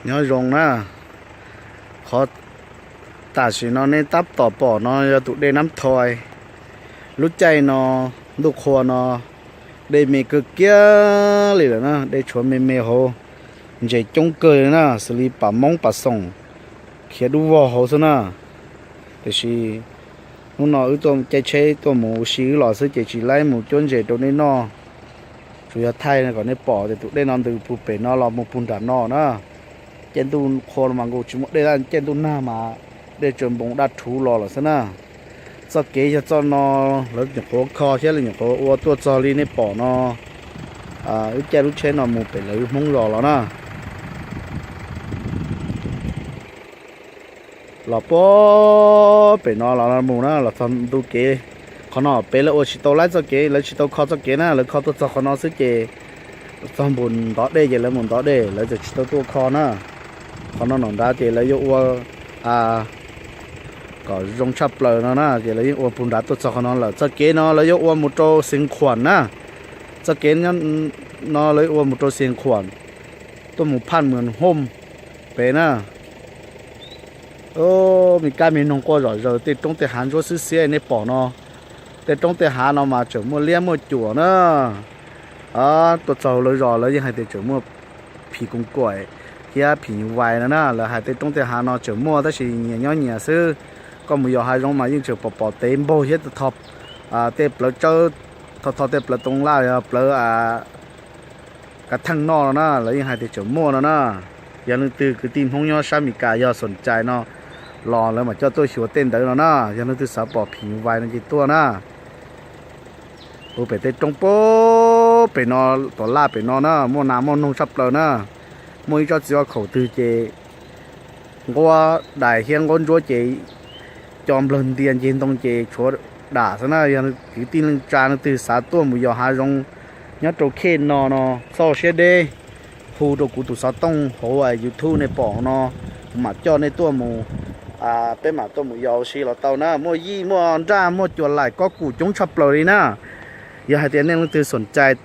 Nyob zoo na, qhov tam sim no nej tab tom pom no yog tus dej Nab Thoi. Lub caij no, ntuj qhua no, dej me kawg kiag li lawm na, dej tshuav me me hauv, ntses coob kawg li na, xws li pam Moob pam Xoom khiav dub vog hauv xwb na. Tiam sis hnub no wb tuaj caij tsheb tuaj mus ua si wb los xwb ces tsis laib mus cuab ntses rau nej noj. Tsuas yog thaij kom nej pom tias tus dej no ntws puag pem no los mus puag nram no na. Caij ntuj qhua mas nkaus tsis muaj dej, caij ntuj nag mas dej tsaws npoo daj rhuv los lawm xwb na. Txoj kev yog txoj no, lawv nyuam qhuav kho thiab lawv nyuam qhuav ua tuaj txog li nej pom no. Wb caij lub tsheb no mus pem lawv Hmoob zos los na. Los puag pem no los mus na, los txog ntu kev. Qhov no pem lawv ua tsis tau laib txoj kev, lawv tsis tau kho txoj kev na, lawv kho tuaj txog qhov no xwb ces txog npus ntov dej ces lawv mus ntov dej, lawv txawm tsis tau tuaj kho na. Qhov no nram nrad ces lawv yuav ua kom zoo tshaj plaws no na, ces lawv yeej ua puag nrad tuaj txog qhov no lawm. Txoj kev no lawv yuav ua mus rau Xeev Khuam na. Txoj kev no lawv ua mus rau Xeev Khuam, tuaj mus Phaj Mws Hom pem na. Me kab me noog quaj zom zaws, tej roob tej hav ntsuab xwb xiab nej pom no. Tej roob tej hav no mas tseem muaj liab muaj cuam na. Tuaj txog lawv zos lawv yeej hais tias tseem muaj phim koos kaim thiab phim nyuj vais no na. Lawv hais tej roob tej hav no tseem muaj tab sis nyias nyob nyias xwb. Koj mus yos hav zoov mas yeej tseem pom pom tev npaug thiab tho tej plawv tsawb, tho tho tej plawv toov laj, plawv kav theej noj no na, lawv yeej hais tias tseem muaj no na. Yog leej twg kwv tij Hmoob nyob sab Mes Kas yog xoom cais no los lawv mam coj tuaj xyuas tej ntawd no na. Yog leej twg xav pom phim nyuj vais no ces tuaj na. Hu pem tej roob puag pem no, tom laj pem no na, muaj nas muaj noog tshaj plaws na. Muaj ib tsob txiv khaum twg ces nquab dais thiab nquab ntsuab ces co nplawg ntia ncig ntoo ces tshuav dam xwb na. Yog kwv tij neej tsa leej twg xav tuaj mus yos hav zoov nyob rau khej no no, txhob siab deb, hu rau kuv tus xov tooj hauv YouTube nej pom no, kuv mam coj nej tuaj mus, peb mam tuaj mus yos ua si los tau na. Muaj yij muaj nraj muaj cuam laim kob kum coob tshaj plaws li na. Yog hais tias nej leej twg xoom cais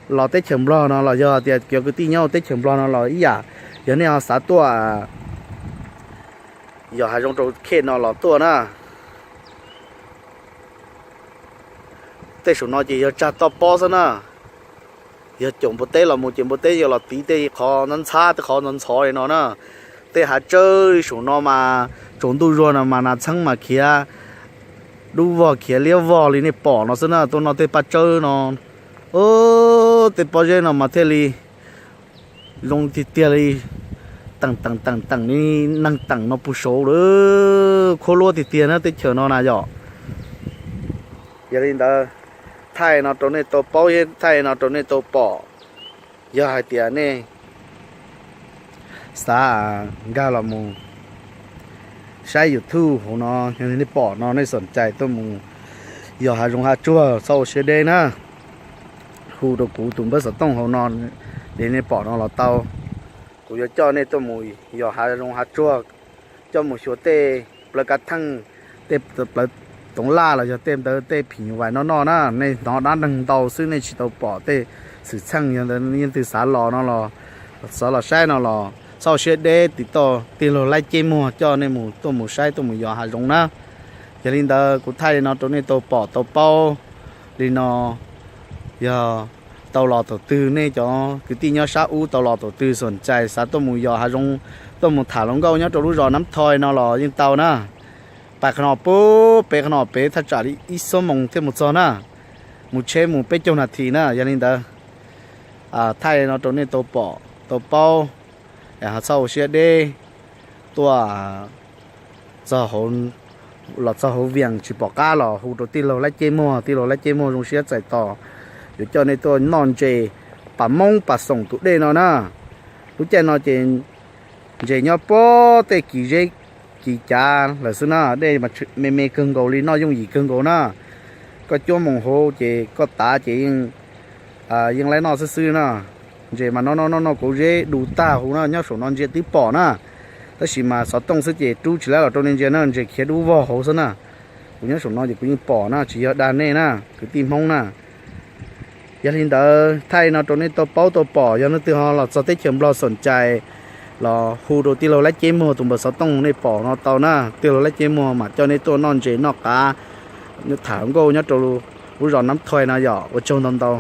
los teb chaws Nplog no los yog tias cov kwv tij nyob teb chaws Nplog no los ib yam, yog nej ho xav tuaj yos hav zoov rau khej no los tuaj na. Tej saum no ces yog tsag toj pob xwb na. Yog caum npua teb los mus ces npua teb yuav los tiv tej qhov ntxhab ntxhab tej qhov ntxhov ntxhov li no na. Tej hav tsawb li saum no mas tsaus ntuj zuag no mas nas txheeb mas khiav dub vog khiav liab vog li nej pom no xwb na. Tuaj noj tej paj tsawb no, tej pob zeb no mas thiaj li zoo tiag tiag li, teem teem teem teem li neeg teem no puag saud lawm, khuab luab tiag tiag na teb chaws no na yom. Yog li ntawd, thaij no rau nej tau paub thiab thaij no rau nej tau pom. Yog hais tias nej xav nkag los mus saib YouTube hauv no, yog nej pom no nej xoom cais tuaj mus yos hav zoov hav tsuag txhob ua siab deb na. Hu rau kuv tus npawb xov tooj hauv no, ces nej pom no los tau. Kuv yuav coj nej tuaj mus yos hav zoov hav tsuag, coj mus xyuas tej plawv kav theej, tej plawv toov laj los yog tej ntawd tej phim nyuj vais noj noj na. Nej hnov dab neeg ntau xwb nej tsis tau pom tej xwm txheej, yog ntawd leej twg xav los no los, xav los saib no los txhob ua siab deb, tiv tauj tij laug Laib Ceb Muag coj nej mus tuaj mus saib tuaj mus yos hav zoov na. Yog li ntawd kuv thaij li no rau nej tau pom tau paub li no. Yog tau los thaum twg nej cov kwv tij nyob sab ub tau los thaum twg xoom cais xav tuaj mus yos hav zoov, tuaj mus tham hluas nkauj nyob rau lub zos Nab Thoi no los yeej tau na. Pais qhov no pub pem qhov no pem thaj tsam li ib xuab moos thiaj mus txog na. Mus tsheb mus peb caug nas this na. Yog li ntawd, thaij no rau nej tau pom tau paub, ho txhob ua siab deb, tuaj txog hauv, los txog hauv Vias tsis pom qab los hu rau tij laug Laib Ceb Muag, tij laug Laib Ceb Muag zoo siab txais tos yuav coj nej tuaj noj ntses pam Moob pam Xoom tus dej no na. Lub caij no ces ntses nyob puag tej kis zeb kis cav lawm xwb na, dej me me kawg nkaus li, noj yooj yim kawg nkaus na. Koj cuab moo hauv ces koj tav ces yeej laib noj xwb xwb na. Ntses mas noj noj noj noj kauv zeb du tag huv na, nyob saum no ntsia twb pom na. Tab sis mas xov tooj xwb ces rub tsis laib los rau nej ntsia na, ntses khiav dub vog hauv xwb na. Kuv nyob saum no ces kuv yeej pom na, tsis yog dag nej na, kwv tij Hmoob na. Yog li ntawd thaij no rau nej tau paub tau pom, yog leej twg ho los txog teb chaws Nplog xoom cais los hu rau tij laug Lab Ceb Muag tus npawb xov tooj nej pom no tau na. Tij laug Lab Ceb Muag mam coj nej tuaj noj ntses noj qav, tham nkauj nyob rau lub zos Nab Thoi no yom. Ua tsaug ntau ntau.